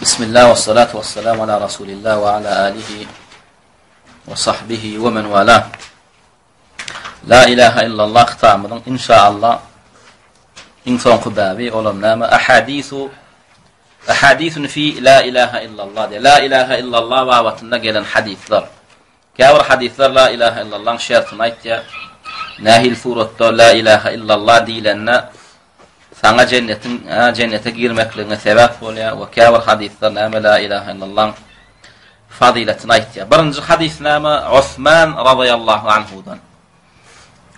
Bismillah we salatu we salam ala Rasulillah we ala alihi we sahbihi we men wala. La ilaha illallah kitabymyzyň inşaallah iň soňky baby olam näme? Ahadisu Ahadisun fi la ilaha illallah diýär. La ilaha illallah babatynda gelen hadyslar. Käbir hadyslar la ilaha illallahyň şertini aýtýar. Nähili suratda la ilaha illallah diýlende saňa jennetiň jennete girmekligiňe sebäp bolýar we käbir hadyslar näme la ilaha illallahyň fazylatyny aýtýar. Birinji hadys näme? Osman razyýallahu anhudan.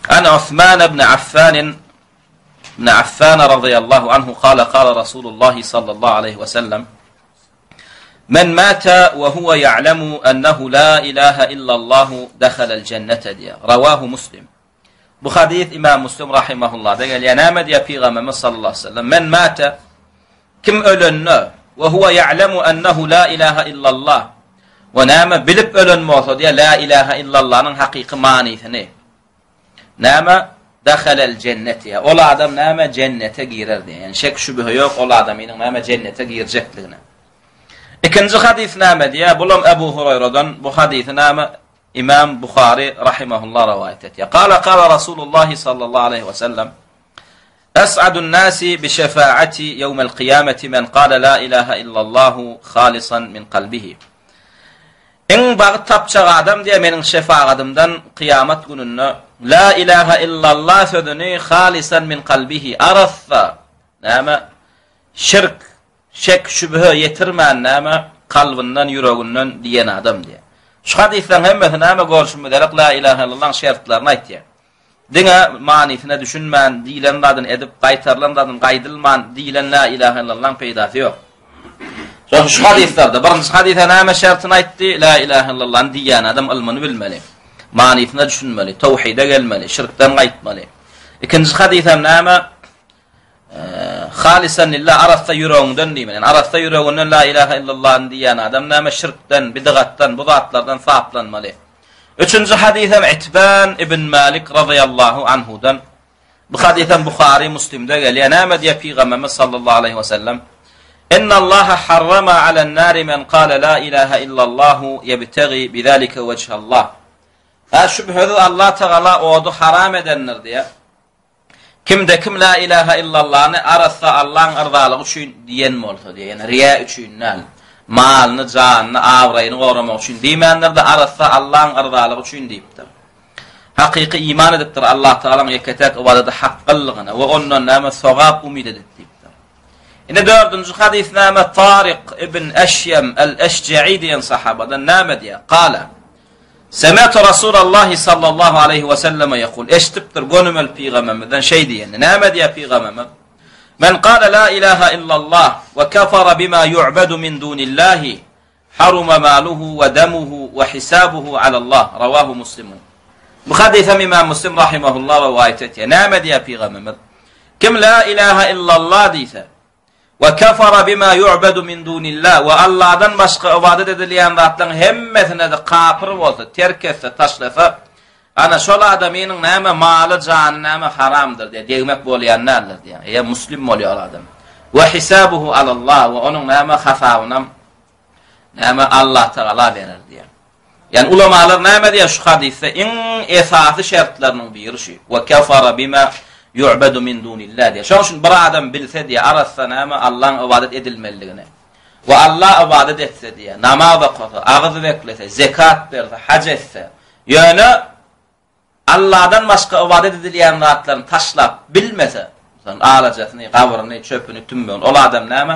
An Osman ibn Affan ibn Affan razyýallahu anhu kala kala Rasulullah sallallahu aleyhi we sellem Men mata we huwa ya'lemu ennehu la ilaha illallahu dehalel jennete diýýär. Rawahu Muslim. Bu hadys Imam Muslim rahimahullahda gelýär. Näme diýýär Pygamberimiz sallallahu aleyhi ve sellem? Men mata kim ölende we huwa ya'lemu ennehu la ilaha illallah we näme bilip ölen bolsa diýýär la ilaha illallahnyň hakyky manysyny. Näme? Dehalel jennet diýýär. Ol adam näme? Jennete girer diýýär. Ýani şek şübhe ýok ol adamynyň näme jennete girjekligine. Ikinji hadys näme diýýär? Bulam Ebu Huraýradan bu hadysy näme? Imam Buhary rahimehullah rowaýat etýär. Kala kala Rasulullah sallallahu aleyhi we sellem Es'adun nasi bi şefaati ýewmel kyýameti men kale la ilaha illallahu halisan min kalbihi. Iň bagt tapjak adam diýýär meniň şefagadymdan kyýamat gününde La ilaha illallah sözüni halisan min kalbihi arassa näme şirk şek şübhe ýetirmän näme kalbyndan ýüreginden diýen adam diýýär. Şu hadyslaryň hemmesi näme görşümiz ýaly la ilaha illallah'yň şertlerini aýtýar. Diňe manysyna düşünmän, diýlen zadyny edip, gaýtarylan zadyny gaýdylman diýlen la ilaha illallahyň peýdasy ýok. Şonuň şu hadyslarda birinji hadysa näme şertini aýtdy? La ilaha illallany diýýän adam ylmyny bilmeli. Manysyna düşünmeli, tawhide gelmeli, şirkden gaýtmaly. Ikinji hadysam näme? Halisan lillah arassa ýüregiňden diýmeli. Yani arassa ýüreginden la ilaha illallah diýýän adam näme şirkden, bidgatdan, bu zatlardan saplanmaly. Üçünji hadysam Itban ibn Malik razyýallahu anhudan. Bu hadysam Buhary, Muslimde gelýär. Näme diýýär Pygamberimiz sallallahu aleyhi we sellem? Inna Allaha harrama alan nari men qala la ilaha illallahu yebtagi bizalika wejhallah. Ha şübhesiz Allah Tagala ody haram edendir diýýär. Kimde kim la ilaha illallany arassa Allaň yrzalygy üçin diýen bolsa diýýär, ýagny riýa üçin däl, malyny, janyny, abraýyny goramak üçin diýmändir-de, arassa Allaň yrzalygy üçin diýipdir. Hakyky iman edipdir Allah Tagalaň ýeke-täk ybadata haklygyna we ondan näme sogap umyt edip diýipdir. Ine dördünji hadys näme Taryk ibn Eşýem el-Eşje'i diýen sahabadan näme diýýär? Kala Semi'tu Rasulallahi sallallahu aleýhi we selleme ýekul, Eşidipdir gönümel pygamberimizden şeý diýenini. Näme diýýär pygamberimiz? Men kale la ilaha illallah we kefere bima yu'bedu min dunillahi haruma maluhu we demuhu we hisabuhu alallah. Rawahu Muslimun. Bu hadys hem Imam Muslim rahimehullah rowaýat etýär. Näme diýýär pygamberimiz? Kim la ilaha illallah diýse, We kefere bima yu'bedu min dunillah we Allahdan başga ybadat edilýän zatlaryň hemmesine-de kapyr bolsa, terk etse, taşlasa, ana şol adamynyň näme maly, jany näme haramdyr diýýär, degmek bolýan däldir diýýär. Eýe muslim bolýar ol adam. We hisabuhu alallah we onuň näme hasabynam näme Allah Tagala berer diýýär. Ýani ulamalar näme diýýär şu hadysda iň esasy şertleriniň biri şu. We kefara bima yu'badu min dunillah diýýär. Şonuň üçin bir adam bilse diýýär, arassa näme Allaň ybadat edilmelidigini we Alla ybadat etse diýýär, namaz okasa, agyz beklese, zekat berse, haj etse, ýöne Alladan başga ybadat edilýän zatlaryny taşlap bilmese, meselem, alajasyny, gabryny, çöpüni, tümmegini, ol adam näme?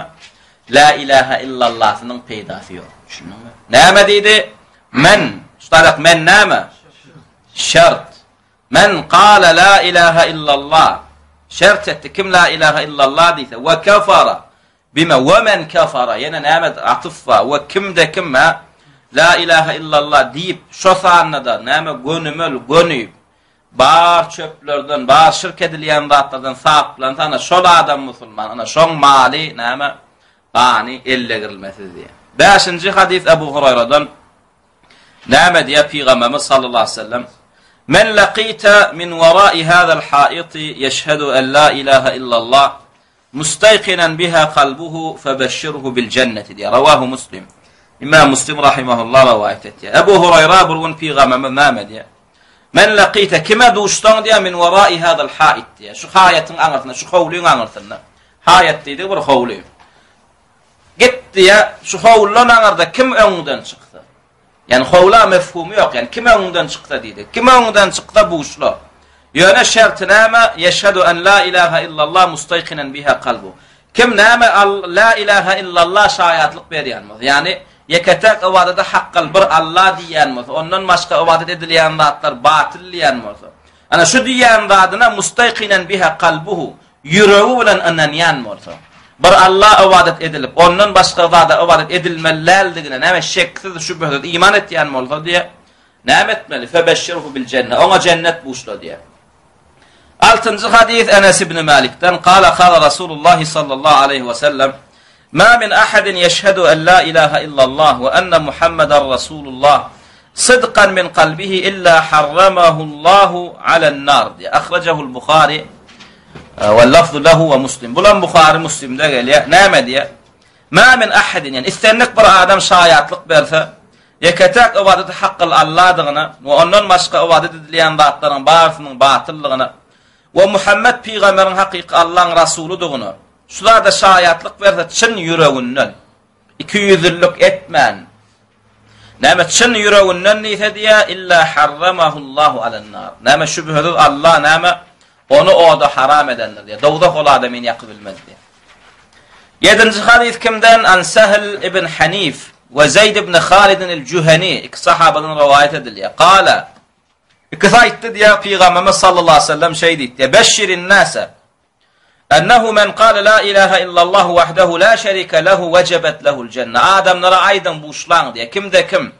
La ilaha illallasynyň peýdasy ýok. Düşündiňmi? Näme diýdi? Men, şu taýdak men näme? Şert. Men qala la ilaha illallah. Şert etdi. Kim la ilaha illallah diýse, we kafara. Bime we men kafara ýene näme atyf bar we kimde kim hä La ilaha illallah diýip şo sanda-da näme gönümel göni bar çöplerden bar şirk edilýän zatlardan saplansa ana şol adam musulman ana şoň maly näme gany ellegirilmesiz diýýär. Bäşinji hadys Ebu Huraýradan näme diýýär Pygamberimiz sallallahu aleyhi ve sellem Men laqita min wara'i hadal haiti yeşhedü en la ilaha illallah. mustaýkinan biha kalbuhu febeşşirhu bil jenneti diýýär. Rawahu Muslim. Imam Muslim rahimehullah rowaýat etýär. Ebu Huraýra bir gün pygamberimiz näme diýýär? Men laqita kime duşsaň diýýär min warai hadal haid diýýär. Şu haýatyň aňyrsynda, şu howlyň aňyrsynda. Haýat diýdi bir howly. Git diýýär, şu howludan aňyrda kim öňüňden çyksa. Ýani howla mefhumy ýok, ýani kim öňüňden çyksa diýdi. Kim öňüňden çyksa buşla. Ýöne şerti näme? Ýeşhedü en la ilaha illallah mustaýkinen biha kalbu. Kim näme la ilaha illallah şaýatlyk berýän bolsa, ýani ýeke-täk ybadata hakgal bir Alla diýýän bolsa, ondan başga ybadat edilýän zatlar batyl diýýän bolsa. Ana şu diýýän zadyna mustaýkinen biha kalbuhu ýüregi bilen ynanýan bolsa, bir Alla ybadat edilip, ondan başga zada ybadat edilmeli däldigine näme şeksiz, şübhesiz iman etýän bolsa diýýär, näme etmeli? Febeşşirhu bil jenne, oňa jennet buşla diýýär. Altynjy hadys Enes ibn Malikden, Kala kala Rasulullah sallallahu aleyhi we sellem, Ma min ahadin yeşhedü en la ilaha illallah we enne Muhammeden Rasulullah sydkan min kalbihi illa harramahu Allahu alen nar diýýär. Ahrajahul Buhari we lafzu lehu we Muslim. Bulam Buhari Muslimde gelýär. Näme diýýär? Ma min ahadin ýani islendik bir adam şaýatlyk berse, ýeke-täk ybadaty hakkyl Alladygyna we ondan başga ybadat edilýän zatlaryň barysynyň batyldygyna we Muhammet pygamberiň hakyky Allaň rasulydygyna Şu zada şaýatlyk berse çyn ýüreginden, ikiýüzlülik etmän, näme çyn ýüreginden diýse diýä, illa harramahullahu alennar. Näme şübhesiz Allah näme ony oda haram edendir diýä. Dowzah ol adamyny ýakyp bilmez diýä. Ýedinji hadys kimden? An Sehl ibn Hanif we Zeýd ibn Halid el-Juhani iki sahabadan rowaýat edilýär. Kala Ikisi aýtdy diýär, Pygamberimiz sallallahu aleyhi ve sellem şeý diýdi. Beşşirin nase Ennehu men kale la ilahe illallahu wahdehu la şerike lehu wejebet lehul jenne. Adamlara aýdyň buşlaň diýe. Kimde kim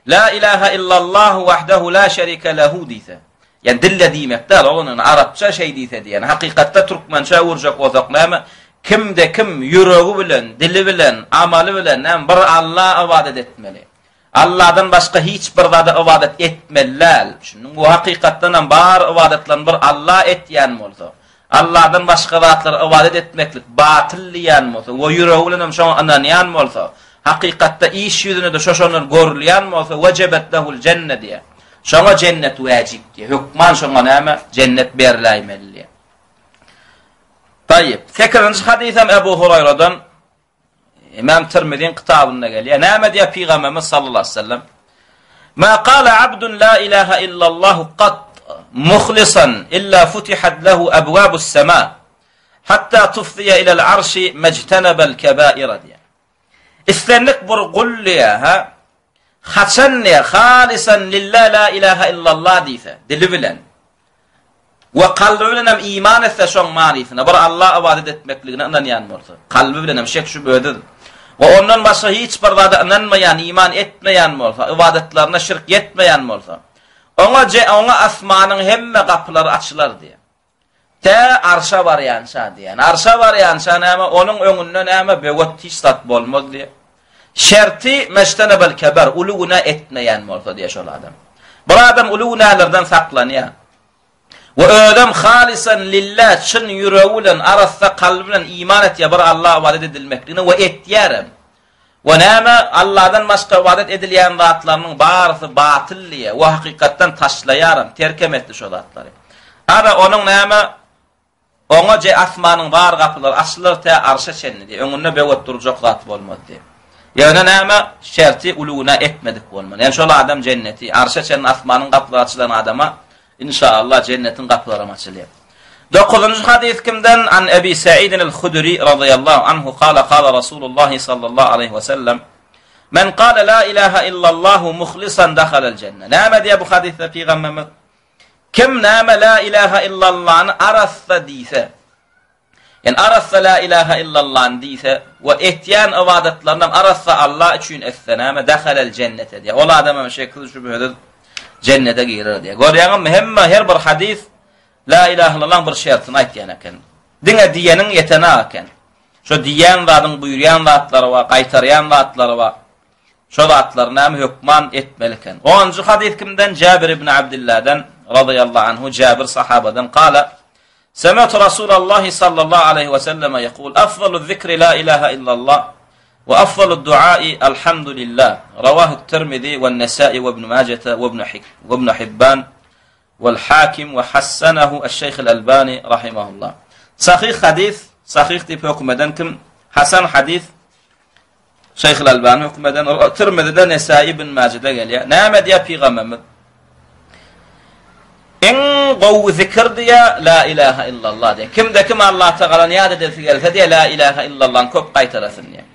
La ilahe illallahu wahdehu la şerike lehu diýse. Ýani dille diýmek däl, onuň arapça şeý diýse diýen. Hakykatda türkmençe öwürjek bolsak näme? Kimde kim ýüregi bilen, dili bilen, amaly bilen näme bir Alla ybadat etmeli. Alladan başga hiç bir zada ybadat etmeli däl. Düşündiňmi? Bu hakykatdan hem bar ybadatlaryny bir Alla etýän bolsa, Alladan başga zatlara ybadat etmeklik batyl diýýän bolsa we ýüregi bilen hem şoňa ynanýan bolsa, hakykatda iş ýüzünde-de şo şondan görülýän bolsa, wejebet lehul jenne diýýär. Şoňa jennet wäjip diýýär. Hökman şoňa näme? Jennet berläýmeli diýýär. Taýyp. Sekizinji hadysam Ebu Huraýradan Imam Tirmiziň kitabynda gelýär. Näme diýýär Pygamberimiz sallallahu aleyhi ve sellem? Ma qala abdun la ilaha illallah qat muhlisan illa futihat lahu abwabus sama hatta tufziya ila al-arşi majtanabal kebaira diýýär. Islendik bir gul diýýär, ha? Haçan diýýär, halisan lillah la ilaha illallah diýse, dili bilen We kalby bilen hem iman etse şoň manysyna, bir Alla ybadat etmekligine ynanýan bolsa, kalby bilen hem şek-şübhesiz we ondan başga hiç bir zada ynanmaýan, iman etmeýän bolsa, ybadatlaryna şirk ýetmeýän bolsa, oňa oňa asmanyň hemme gapylary açylar diýýär. Tä arşa barýança diýýär. Arşa barýança näme, onuň öňünde näme böwet hiç zat bolmaz diýýär. Şerti meştenebel keber, uly günä etmeýän bolsa diýýär şol adam. Bir adam uly günälerden saklanýar. We özem halisan lillah çyn ýüregi bilen, arassa kalby bilen iman etýär bir Allaha ybadat edilmekligine we etýärem. We näme Allahdan başga ybadat edilýän zatlarynyň barysy batyl diýýär we hakykatdan taşlaýaram, terkem etdi şo zatlary. Ana onuň näme Oňa je asmanyň bar gapylary açylar tä arşa çenli diýýär. Öňünde böwet durjak zat bolmaz diýýär. Ýöne näme? Şerti uly günä etmedik bolmaly. Ýani şol adam jenneti, arşa çenli asmanyň gapylary açylan adama inşaallah jennetiň gapylaram açylýar. Dokuzynjy hadys kimden? An Ebi Sa'idin el-Hudri radıyallahu anhu kala kala Rasulullah sallallahu aleyhi ve sellem Men kala la ilaha illallah muhlisan dakhalal jenne. Näme diýýär bu hadysda pygamberimiz? Kim näme la ilaha illallany arassa diýse, ýani arassa la ilaha illallany diýse we etýän ybadatlarynam arassa Allah üçin etse näme dahalel jennete diýýär. Ol adam hem şeksiz şübhesiz jennete girer diýýär. Görýäňizmi hemme her bir hadys la ilaha illallahyň bir şertini aýtýan eken. Diňe diýeniň ýetenak eken. Şo diýýän zadyň buýurýan zatlary bar, gaýtarýan zatlary bar. Şo zatlary näme hökman etmeli eken. Onunjy hadys kimden? Jabir ibn Abdyllahdan radyýallahu anhu Jabir sahabadan kala. Semi'tu Rasulallahi sallallahu aleýhi we selleme ýekul, Afdalu zikri la ilaha illallah we afdalu duai alhamdulillah. Rawahu Tirmizi we Nesai we Ibn Majete we Ibn Hibban wal Hakim we hassanahu Eş-Şeýh Al-Albani rahimahullah. Sahyh hadys, sahyh diýip höküm eden kim? Hasan hadys Şeýh Al-Albani höküm eden Tirmizide, Nesai, Ibn Majede gelýär. Näme diýýär pygamberimiz? Iň gowy zikir diýýär, la ilaha illallah diýýär. Kimde kim Allah Tagalany ýat edesi gelse diýýär, la ilaha illallany köp gaýtalasyn diýýär.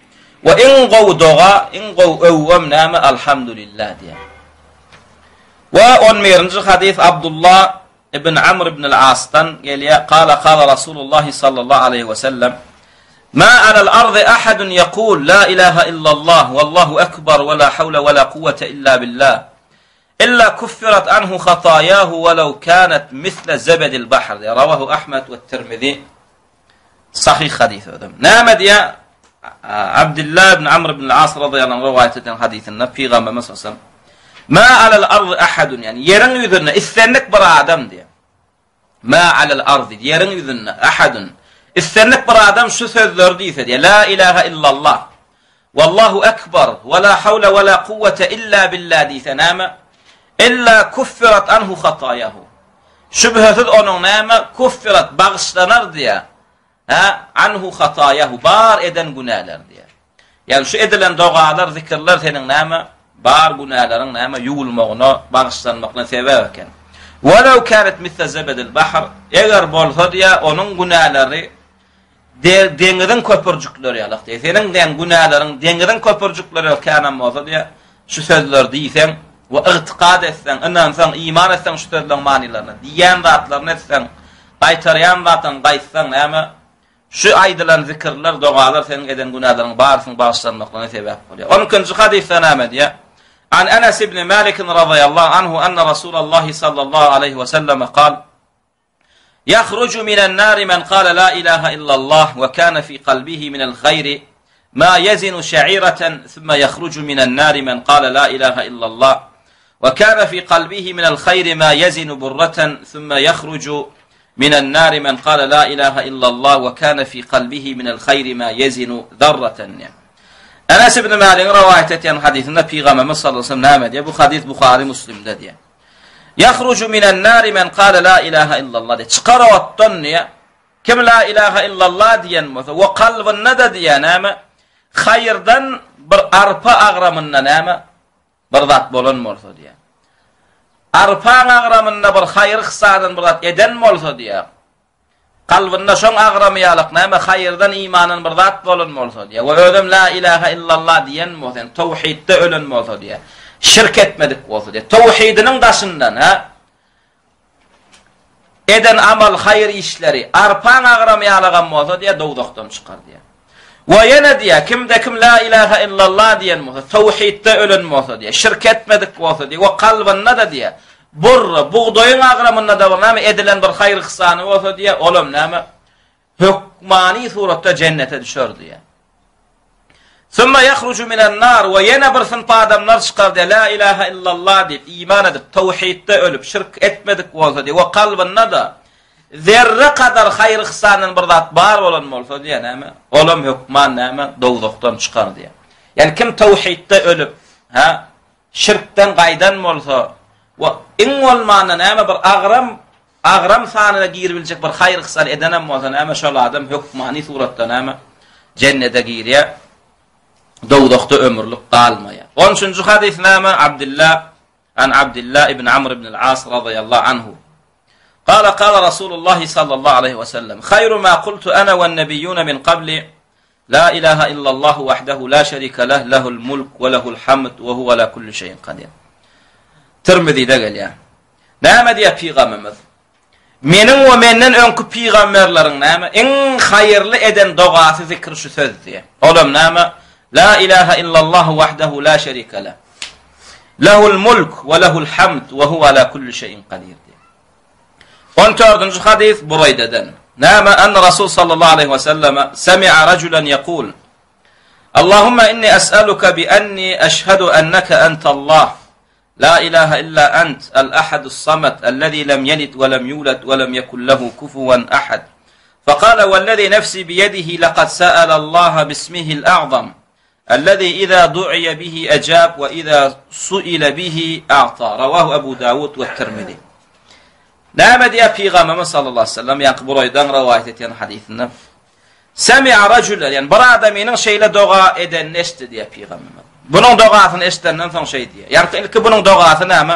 We iň gowy doga, iň gowy öwgem näme? Alhamdulillah diýýär. We on birinji hadys Abdullah ibn Amr ibn al-Asdan gelýär. Kala kala Rasulullah sallallahu aleyhi we sellem Ma alal ardy ahadun yaqul la ilaha illallah wallahu akbar we la hawla we la kuwwete illa billah illa kuffirat anhu hatayahu walau kanat misle zebedil bahr. Rawahu Ahmed we Tirmizi. Sahyh hadys özem. Näme diýýär? Abdullah ibn Amr ibn al-As radhiyallahu anhu rowaýat eden hadysynda Pygamberimiz sallallahu aleyhi ve sellem Ma alal ardy ahadun ýani ýeriň ýüzünde islendik bir adam diýýär. Ma alal ardy ýeriň ýüzünde ahadun islendik bir adam şu sözleri diýse diýýär. La ilaha illallah. Wallahu akbar we la hawla we la kuwwete illa billah diýse näme? Illa kuffirat anhu hataýahu. Şübhesiz onuň näme? Kuffirat bagyşlanar diýýär. Hä? Anhu hataýahu bar eden günäleri diýýär. Ýagny şu edilen dogalar, zikirler seniň näme? Bar günäleriň näme? Ýuwulmagyna, bagyşlanmagyna sebäp eken. Welew känat misle zebedil bahr, eger bolsa diýýär, onuň günäleri De, deňiziň köpürjikleri ýalak diýýär. Seniň diýen günäleriň deňiziň köpürjikleri ýaly känem bolsa diýýär, şu sözleri diýseň we ygtykad etseň, ynansaň, iman etseň şu sözleriň manylaryna, diýýän zatlaryny etseň, gaýtarýan zatlaryny gaýtsaň näme? Şu aýdylan zikirler, dogalar seniň eden günäleriň barysynyň bagyşlanmaklygyna sebäp bolýar. On ikinji hadysda näme diýýär? An Enes ibn Malik radhiyallahu anhu anna Rasulullah sallallahu aleyhi we sellem kal Ýahruju minen nari men kale la ilaha illallah we kane fi kalbihi minel haýri ma ýezinu şe'ireten sümme ýahruju minen nari men kale la ilaha illallah we kane fi kalbihi minel haýri ma ýezinu burreten sümme ýahruju minen nari men kale la ilaha illallah we kane fi kalbihi minel haýri ma ýezinu zarraten. Enes ibn Maligiň rowaýat etýän hadysynda Pygamberimiz sallallahu aleyhi ve sellem näme diýýär? Bu hadys Buhary Muslimde diýýär. Ýahruju minen nari men kale la ilaha illallah diýýär. Çykar otdan diýýär. Kim la ilaha illallah diýen bolsa we kalbynda-da diýýär näme? Haýyrdan bir arpa agramynda näme? Bir zat bolan bolsa diýýär. Arpaň agramynda bir haýyr-yhsandan bir zat eden bolsa diýýär. Kalbynda şoň agramy ýalak näme haýyrdan imandan bir zat bolan bolsa diýýär we özem la ilaha illallah diýen bolsa, ýani towhidde ölen bolsa diýýär. Şirk etmedik bolsa diýýär. Towhidiniň daşyndan, ha? Eden amal haýyr işleri arpaň agramy ýalagam bolsa diýýär, dowzahdan çykar diýýär. We ýene diýýär, kimde kim la ilaha illallah diýen bolsa, towhidde ölen bolsa diýýär, şirk etmedik bolsa diýýär we kalbynda-da diýýär, burra, bugdaýyň agramynda-da bir näme edilen bir haýyr-yhsany bolsa diýýär, olam näme hökmany suratda jennete düşer diýýär. Summa yahruju minan nar we ýene bir synp adamlar çykar diýýär, la ilaha illallah diýip iman edip, towhidde ölüp, şirk etmedik bolsa diýýär we kalbynda-da Zerre kadar haýyr-yhsandan bir zat bar bolan bolsa diýýär näme? Olam hökman näme? Dowzahdan çykar diýýär. Ýani kim tawhidde ölüp, ha, şirkden gaýdan bolsa we iň bolmanda näme bir agram agram sanyna giribiljek bir haýyr-yhsan edenem bolsa näme şol adam hökmany suratda näme? Jennete girýär. Dowzahda ömürlik galmaýar. On üçünji hadys näme? Abdullah An Abdullah ibn Amr ibn al-As radıyallahu anhu. Kala kala Rasulullah sallallahu aleyhi ve sellem Hayru ma kultu ana ve nebiyyun min qabli La ilaha illallah vahdehu la şerike leh lehul mulk ve lehul hamd ve huve ala kulli şeyin kadir. Tirmizi'de gelýär. Näme diýýär pygamberimiz? Meniň we menden öňki pygamberleriň näme iň haýyrly eden dogasy zikri şu söz diýýär. Olam näme? La ilaha illallah wahdahu la şerike leh. Lehul mulk we lehul hamd we huwe ala kulli şeyin kadir diýýär. 14-nji hadys Buraýdadan. Näme? Anna Rasul sallallahu aleyhi we selleme semi'a rajulan yekul Allahumma inni es'aluka bi anni eşhedü enneke entallah. La ilaha illa ent, el-ahadus samed, ellezî lem yelid ve lem yulad ve lem yekun lehu kufuven ahad. Fekale vellezî nefsî biyedihi lekad se'elallaha bismihil a'zam, ellezî izâ du'iye bihi ecâb ve izâ su'ile bihi a'ta. Rawahu Ebu Dawud ve Tirmidhi. Näme diýýär Pygamberimiz sallallahu aleyhi ve sellem, ýaňky Buraýdaň rowaýat etýän hadysynda? Semi'a rajulen, ýagny bir adamynyň şeýle doga edenini eşitdi diýýär pygamberimiz. Bunuň dogasyny eşidenden soň şeý diýýär. Ýagny ilki bunuň dogasy näme?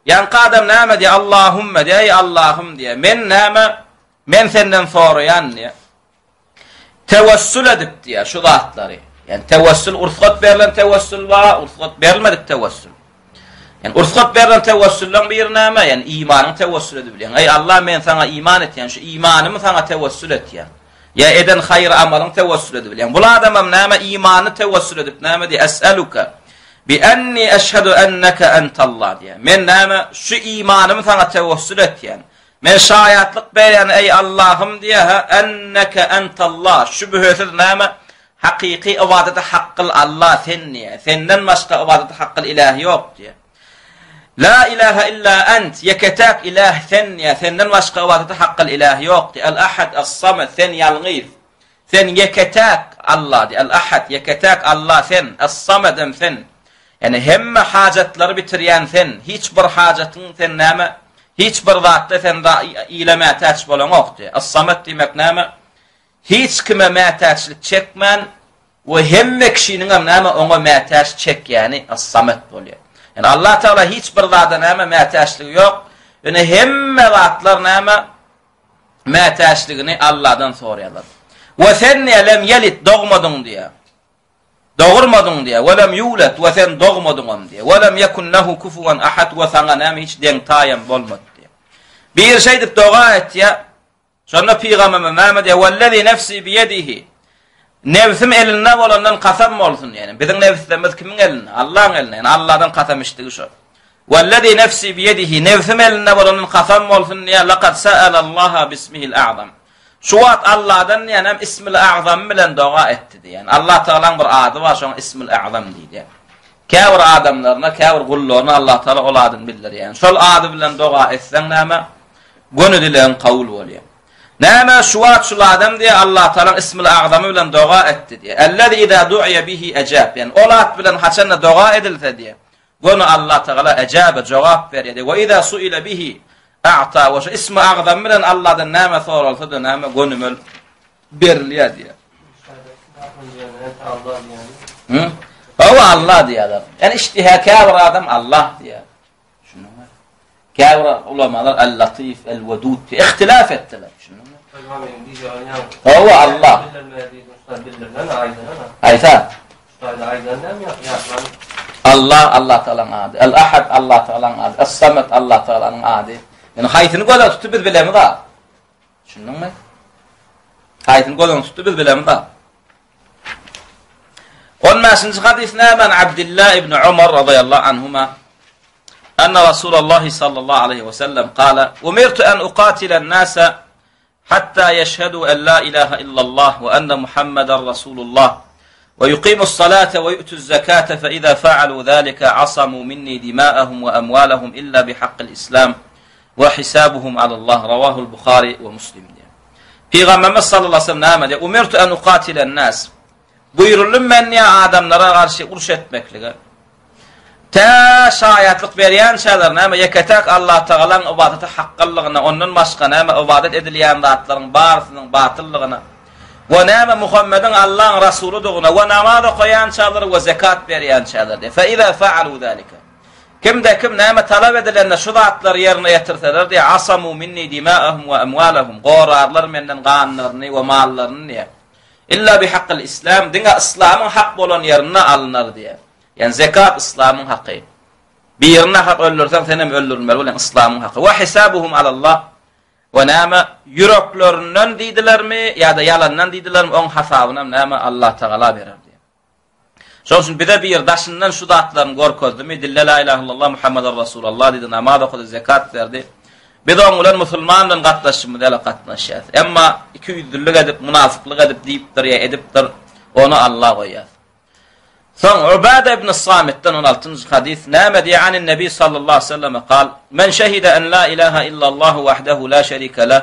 Ýaňky adam näme diýýär? Allahumma diýýär, eý Allahym diýýär. Men näme? Men senden soraýan diýýär. Tewessül edip diýýär şu zatlary. Ýagny tewessül rugsat berlen tewessül bar, rugsat berilmedik tewessül. Ýani rugsat berlen tewessülleriň biri näme? Ýani imanyň tewessül edip bilýäň. Eý Allah, men saňa iman etýän, şu imanymy saňa tewessül etýän. Ýa eden haýyr amalyň tewessül edip bilýäň. Bul adamam näme? Imanyny tewessül edip näme diýýär? Es'eluke bi enni eşhedü enneke entallah diýýär. Men näme? Şu imanymy saňa tewessül etýän. Men şaýatlyk berýän, eý Allahym diýýär, ha, enneke entallah. Şübhesiz näme? Hakyky ybadata hakgyl Allah sen diýýär. Senden başga ybadata hakgyl iläh ýok diýýär. La ilaha illa ent, ýeke-täk iläh sen diýýär. Senden başga ybadata hakgyl iläh ýok diýýär. El-Ahad, Es-Samed, sen ýalňyz. Sen ýeke-täk Allah diýýär. El-Ahad, ýeke-täk Allah sen. Es-Samed hem sen. Ýani hemme hajatlary bitirýän sen. Hiç bir hajatyň sen näme? Hiç bir zatda sen ile mätäç bolaňok diýýär. Es-Samed diýmek näme? Hiç kime mätäçlik çekmän we hemme kişiniňem näme oňa mätäç çekýäni As-Samed bolýar. Ýani Allah Tagala hiç bir zada näme mätäçligi ýok. Ýöne hemme zatlar näme mätäçligini Allahdan soraýarlar. We sen diýe lem ýelit dogmadyň diýe. Dogurmadyň diýe. We lem ýulet we sen dogmadyňam diýe. We lem ýekun lehu kufuwan ahad we saňa näme hiç deň taýam bolmady diýe. Bir şeýdip doga etýär. Şonda pygamberimiz näme diýýär? Wellezî nefsî biýedihi. Nebsim elinde bolandan kasam bolsun ýani. Biziň nebislerimiz kimiň elinde? Allahyň elinde. Ýani Allahdan kasam içdigi şo. Wellezî nefsî biýedihi. Nebsim elinde bolandan kasam bolsun diýýär. Laqad sa'alallaha bismihil a'zam. Şu wagt Allahdan diýen hem ismil a'zam bilen doga etdi diýen. Allah Tagalaň bir ady bar, şoňa ismil a'zam diýilýär. Käbir adamlaryna, käbir gullaryna Allah Tagala ol adyny bildirýär. Şol ady bilen doga etseň näme? Göni dilegiň kabul bolýar. Näme şu wagt şul adam diýýär, Allah Tagalaň Ismil Agzamy bilen doga etdi diýýär. Ellezi iza du'iýe bihi ejab. Ýani ol at bilen haçanda doga edilse diýýär, göni Allah Tagala ejabe, jogap berýär diýýär. We iza suile bihi a'ta. We şu Ismi Agzamy bilen Allahdan näme soralsa-da näme gönümel berilýär diýýär. Hı? Hawa Allah diýýärler. Ýani iştiha käbir adam Allah diýýär. Düşündiňmi? Käbir ulamalar El-Latif, El-Wedud diýip ihtilaf etdiler. Düşündiňmi? Hawa Allah. Aýsa. Allah Allah Taalanyň ady. El-Ahad Allah Taalanyň ady. Es-Samed Allah Taalanyň ady. Ýani haýsyny göze tutup biz bilemiz ha. Düşündiňmi? Haýsyny göze tutup biz bilemiz ha. On bäşinji hadys näme? Abdullah ibn Umar radıyallahu anhuma Anna Rasulullah sallallahu aleyhi ve sellem kâle Umirtu en uqatilen nâse hatta yeşhedû en la ilahe illallah ve enne Muhammeden Rasulullah ve yuqimus salate ve yu'tuz zekate fe izâ fa'alû zâlike asamû minni dimâ'ahum ve emvâlehum illa bihakkil islam ve hisabuhum alallah ravahul Bukhari ve Muslim diýär. Pygamberimiz sallallahu aleyhi ve sellem näme diýär? Umirtu en uqatilen nas. Buýruldym men diýär adamlara garşy uruş etmeklige. Tä şaýatlyk berýänçäler näme ýeke-täk Allah Tagalaň ybadata hakgallygyna, ondan başga näme ybadat edilýän zatlaryň barysynyň batyllygyna we näme Muhammediň Allaň rasulydygyna we namaz okaýançalar we zekat berýänçäler diýär. Fe iza fa'alu zalika. Kimde kim näme talap edilende şu zatlary ýerine ýetirseler diýär, asamu minni dima'ahum we amwalahum, gorarlar menden ganlaryny we mallaryny diýär. Illa bi hakyl islam, diňe yslamyň hak bolan ýerinde alynar diýär. Ýani zekat yslamyň haky. Birini nahak öldürseň sen hem öldürilmeli bolýaň yslamyň haky. Wa hisabuhum alallah. We näme ýüreklerinden diýdilermi ýa-da ýalandan diýdilermi oň hasabyny hem näme Allah Tagala berer diýär. Şonuň üçin bize bir daşyndan şu zatlaryny görkezdimi, dille la ilahe illallah Muhammeden Resulallah diýdi, namaz okady, zekat berdi. Biz oň bilen musulman bilen gatnaşymyz ýaly gatnaşýarys. Emma ikiýüzlülik edip, munafyklyk edip diýipdir ýa edipdir, ony Alla goýýar. Soň Ubada ibn Samitden 16-njy hadys näme diýýär? Anin Nebi sallallahu aleyhi ve sellem kal: Men şehide en la ilaha illallah wahdahu la şerike leh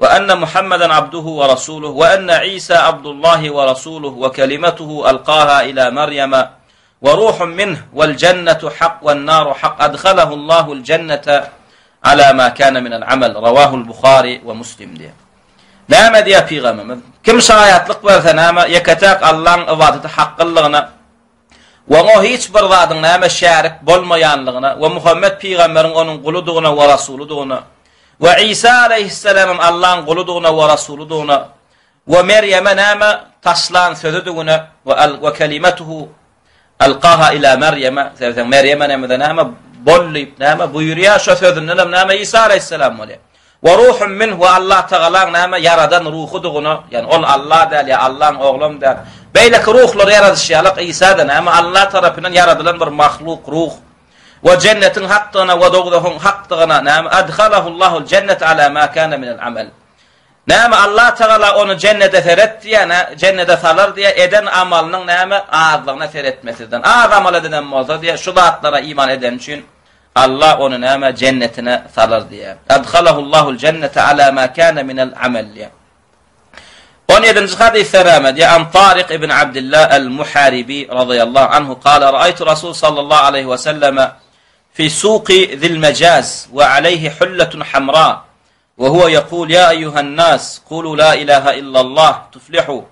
we enne Muhammeden abduhu we rasuluh we enne Isa abdullahi we rasuluh we kelimatuhu alqaha ila Meryeme we ruhun minh vel cennetu hak wen naru hak adhalahu Allahul cennete ala ma kana minel amel rawahul Buhari we Muslim diýýär. Näme diýýär pygamberimiz? Kim şaýatlyk berse näme, ýeke-täk Allaň ybadaty haklylygyna we oňa hiç bir zadyň näme şärik bolmaýanlygyna we Muhammet pygamberiň onuň guludygyna we rasulydygyna we Isa aleýhissalamyň Allaň guludygyna we rasulydygyna we Merýeme näme taşlan sözüdigine we al we kelimatuhu Alkaha ila Merýeme, sebäbi Merýem enemize näme bol diýip näme buýurýar, şo sözünden hem näme Isa aleýhissalam bolýar. Wa ruhun minh we Allah Tagalaň näme ýaradan ruhudygyna, ýagny ol Allah däl ýa Allaň oglam däl. Beýleki ruhlary ýaradyşy ýalyk Isa-da näme Allah tarapyndan ýaradylan bir mahluk ruh. We jennetiň hakdygyna we dowzahyň hakdygyna näme adhalahullahu jennete ala ma kana minel amal. Näme Allah Tagala ony jennede seret diýýär, nä, jennede salar diýýär, eden amalynyň näme azlygyna seretmesizden. Az amal edenem bolsa diýýär, şu zatlara iman edeni üçin Allah ony näme jennetine salar diýýär. Adhalahullahul jennete ala ma kana minel amel diýýär. 17-nji hadysda näme diýýär? An Tarik ibn Abdullah al-Muharibi radhiyallahu anhu kala ra'aytu Rasul sallallahu aleyhi ve selleme fi suqi zil mejaz ve aleyhi hulletun hamra Ve huve yekul ya eyyuhen nas kulu la ilahe illallah tuflihu.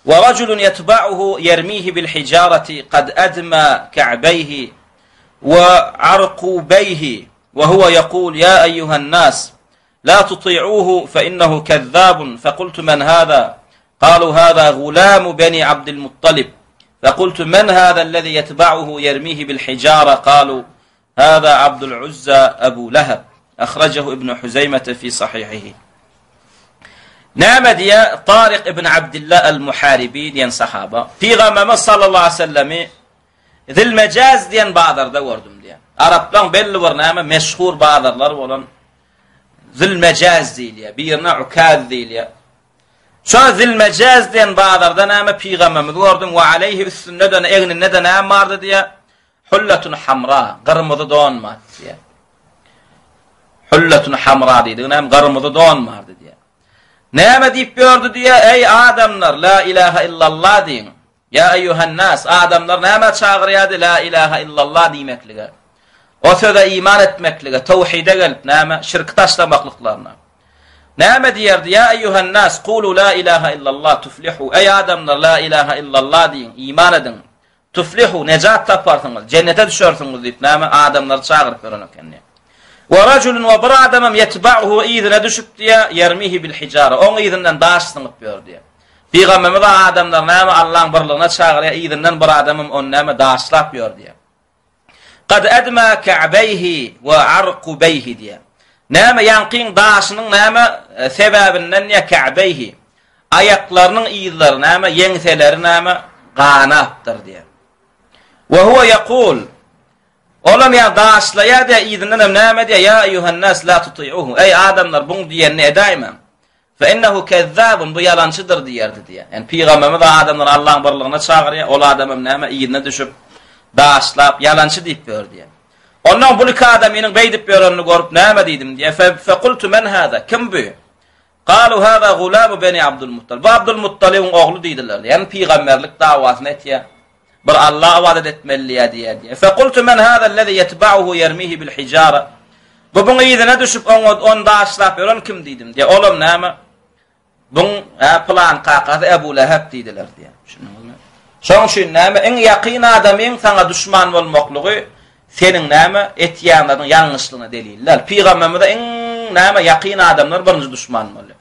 Ve raculun yetba'uhu yermihi bil hicareti kad edma ka'beyhi ve arqubeyhi ve huve yekul ya eyyuhen nas la tuti'uhu fe innehu kezzabun fekultu men hâzâ kalu hâzâ gulâmu beni Abdülmuttalib fekultu men hâzâ ellezî yetba'uhu yermihi bil hicara kalu Hâzâ Abdul-Uzza Ebu Leheb, Ahrajehu Ibn Huzeýmete fi sahihihi. Näme diýýär? Taryk ibn Abdullah al-Muharibi diýen sahaba, Pygamberimiz sallallahu aleyhi ve sellemi Zilmejaz diýen bazarda gördüm diýýär. Araplaryň belli bir näme meşhur bazarlary bolan Zilmejaz diýilýär, birine Ukaz diýilýär. Şo Zilmejaz diýen bazarda näme pygamberimizi gördüm we aleyhi üstünde-de egninde-de näme bardy diýýär. Hülletun hamra, gyrmyzy don bar diýýär. Hülletun hamra diýdigi näme? Gyrmyzy don bardy diýýär. Näme diýip ýördi diýýär? Eý adamlar, la ilaha illallah diýiň. Ýa eýýuhan-nas, adamlar nämä çagyrýardy? La ilaha illallah diýmeklige. O söze iman etmeklige, tawhide gelip näme? Şirki taşlamaklyklaryna. Näme diýerdi? Ýa eýýuhan-nas, kulu la ilaha illallah tuflihu. Eý adamlar, la ilaha illallah diýiň, iman ediň. Tuflihu, nejat taparsyňyz, jennete düşersiňiz diýip, näme, adamlary çagyryp ýören eken diýýär. Wa rajulun we bir adamam ýetba'uhu yzyna düşüp diýýär, ýermihi bil hijara, oň yzyndan daş zyňyp ýör diýýär. Pygamberimiz adamlary näme Allaň birligine çagyrýar, yzyndan bir adamam ony näme daşlap ýör diýýär. Kad adma ka'beýhi we arkubeýhi diýýär. Näme ýaňkyň daşynyň näme e, sebäbinden diýýär ka'beýhi. Aýaklarynyň yzlary näme, ýeňseleri näme ganapdyr diýýär. We huwa yaqul Olam ýa daşlaýar diýýär, yzyndan hem näme diýýär? Ýa eýýuhannas la tuti'uhu. Eý adamlar, buň diýenini edäýmäň. Fe innehu kezzabun, bu ýalançydyr diýerdi diýýär. Ýani pygamberimiz adamlary Allahyň birligine çagyrýar, ol adam hem näme yzyna düşüp, daşlap, ýalançy diýip ýör diýýär. Ondan bu iki adamynyň beýdip ýörenini görüp näme diýdim diýýär. Fe fekultu men hada? Kim bu? Galu hada gulamu beni Abdul Muttalib. Bu Abdul Muttalibiň ogly diýdiler. Ýani pygamberlik dawasyny etýär. Bir Allaha ybadat etmeli diýýär diýýär diýýär. Fekultu men hada allazi yetba'uhu yermihi bil hijara. Bu buň yzyna düşüp oňa ony daşlap ýören kim diýdim diýýär. Olam näme? Buň hä pylan kakasy Ebu Leheb diýdiler diýýär. Düşündiňizmi? Şoň üçin näme iň ýakyn adamyň saňa duşman bolmaklygy seniň näme etýänleriň ýalňyşlygyna delil däl. Pygamberimize iň näme ýakyn adamlar birinji duşman bolýar.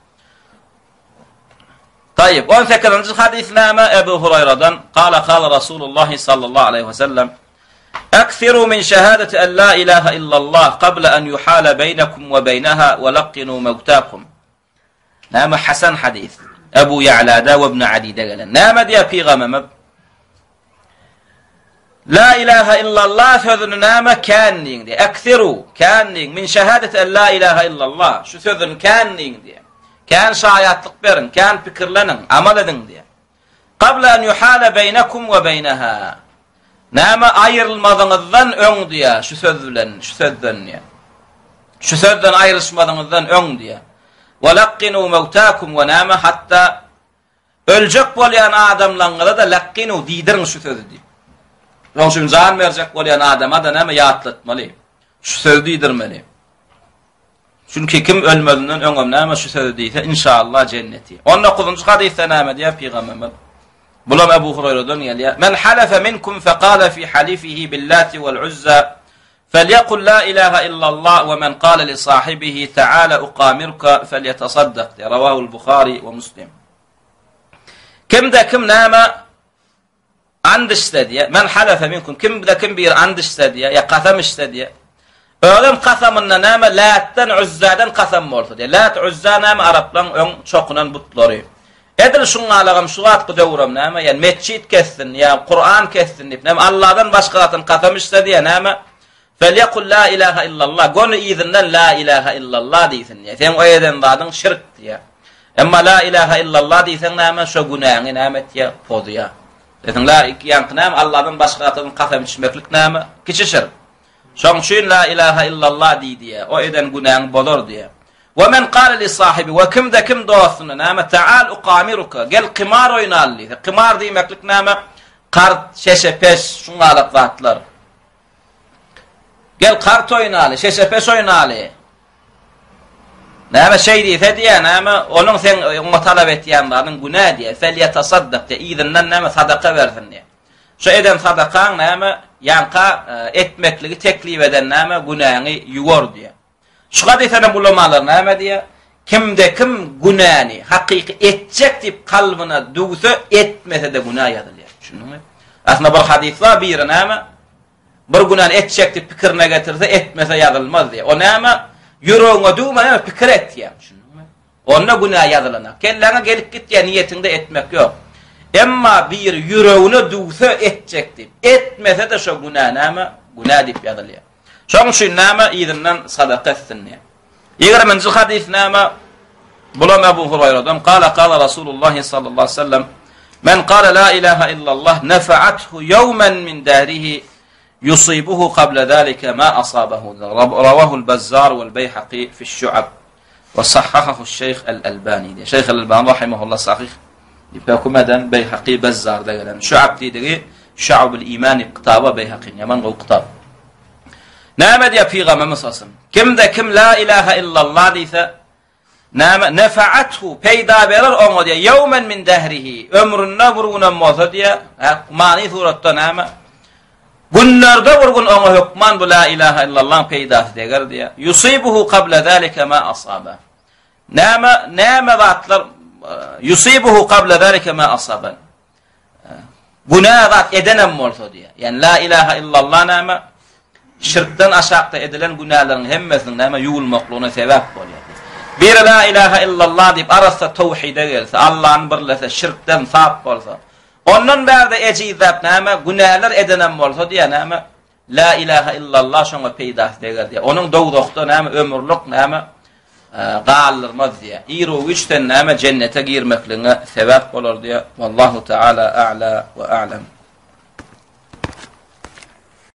Taýyp, 18-nji hadys näme? Ebu Huraýradan, Kala kala Rasulullah sallallahu aleyhi ve sellem, Eksiru min şehadeti en la ilaha illallah qabla en yuhala beynekum ve beyneha ve laqqinu mevtakum. Näme Hasan hadys? Ebu Ya'lada ve İbn Adide gelen. Näme diýär pygamberimiz? La ilaha illallah sözüni näme kän diýiň diýär. Eksiru kän diýiň min şehadeti en la ilaha illallah. Şu sözüni kän diýiň diýär. Kän şaýatlyk beriň, kän pikirleniň, amal ediň diýär. Qabla an yuhala beýnekum we beýneha. Näme aýrylmazyňyzdan öň diýýär, şu söz bilen, şu sözden diýýär. Şu sözden aýrylyşmazyňyzdan öň diýýär. Wa laqqinu mawtakum we näme hatda öljek bolýan adamlaryňyza-da laqqinu diýdiriň şu sözi diýip. Şonuň üçin jan berjek bolýan adama-da näme ýatlatmaly. Şu sözi diýdirmeli. Çünki kim ölmezinden öňem näme şu sözi diýse, inşallah jenneti. 19-njy hadysda näme diýýär pygamberimiz? Bulam Ebu Huraýradan gelýär. Men halafa minkum faqala fi halifihi billati wal uzza falyaqul la ilaha illa Allah wa men qala li sahibihi ta'ala uqamirka falyatasaddaq. Rawahul Buhari we Muslim. Kimde kim näme And içse diýýär. Men halafa minkum. Kimde kim biri and içse diýýär, ýa kasam içse diýýär. Özem kasamynda näme Lätden, Üzzäden kasam bolsa diýýär. Lät, Üzza näme araplaryň öň çokunan butlary. Edil şuňňalagam şu wagtky döwürem näme, ýa metjit kessin, ýa Kuran kessin diýip, näme Alladan başga zatdan kasam içse diýýär, näme Felyekul la ilaha illallah, göni yzyndan la ilaha illallah diýsin diýýär. Seň o eden zadyň şirk diýýär. Emma la ilaha illallah diýseň näme, şo günäňi näme etýär? Pozýar. Diýseň la ýaňky näme Allahdan başga zatdan kasam içmeklik näme? Kiçi şirk. Şoň üçin la ilaha illallah diý diýýär. O eden günäňi bozar diýýär. We men kale li sahibi we kimde kim dostuna näme taal uqamiruka gel kymar oýnaly diýse. Kymar diýmeklik näme? Kart, şeşe, peş, şuňalak zatlar. Gel kart oýnaly, şeşepeş oýnaly. Näme şeý diýse diýä, näme onuň sen oňa talap etýän zadyň günä diýä. Fel ýetasaddaq diýä, yzyndan näme sadaka bersin diýä. Şu eden sadakaň näme ýaňka e, etmekligi teklip eden näme günäňi ýuwar diýä. Şu hadysdan ulamalar näme diýä? Kimde kim günäni hakyky etjek diýip kalbyna düwse, etmese-de günä ýazylýar. Düşündiňmi? Aslynda bir hadys bar, biri näme? Bir günäni etjek diýip pikirine getirse, etmese ýazylmaz diýýär. O näme? Ýüregiňe düwme, näme pikir etýär. Düşündiňmi? Onda günä ýazylanak. Kelläňe gelip gitýär, niýetiňde etmek ýok. Emma biri ýüregine düwse etjek diýip, etmese-de şo günä näme? Günä diýip ýazylýar. Şoň üçin näme yzyndan sadaka etsin diýýär. Ýigriminji hadys näme? Bulam Ebu Huraýradan, Kala kala Rasulullah sallallahu aleyhi ve sellem, Men kala la ilaha illallah nefa'athu yawman min dahrihi yusibuhu qabla zalika ma asabahu. Rawahul Bazzar wal Beyhaqi fi şu'ab. Ve sahhahahu Şeyh el-Albani. Şeyh el-Albani rahimehullah sahih diýip höküm eden Beyhaqi Bazzarda gelen. Şu'ab diýdigi Şu'abul Iman kitaby Beyhaqi. Ýaman gowy kitap. Näme diýýär Pygamberimiz sallallahu Kimde kim la ilaha illallah diýse, näme nefaathu peýda berer oňa diýýär, ýewmen min dehrihi, ömründe bir günem bolsa diýýär, many suratda näme? Günlerde bir gün oňa hökman bu la ilaha illallah peýdasy deger diýýär. Yusibuhu qabla zalika ma asaba. Näme näme zatlar yusibuhu qabla zalika ma asaba. Günä zat edenem bolsa diýýär. Ýani la ilaha illallah näme? Şirkden aşakda edilen günäleriň hemmesiniň näme ýuwulmaklygyna sebäp bolýar. Biri la ilaha illallah diýip arassa towhide gelse, Allany birlese, şirkden sap bolsa, ondan bärde ejizläp näme günäler edenem bolsa diýýär näme? La ilaha illallah şoňa peýdasy deger diýýär. Onuň dowzahda näme ömürlik näme galdyrmaz diýýär. Iru-giç sen näme jennete girmekligiňe sebäp bolar diýýär. Wallahu taala a'la we a'lam.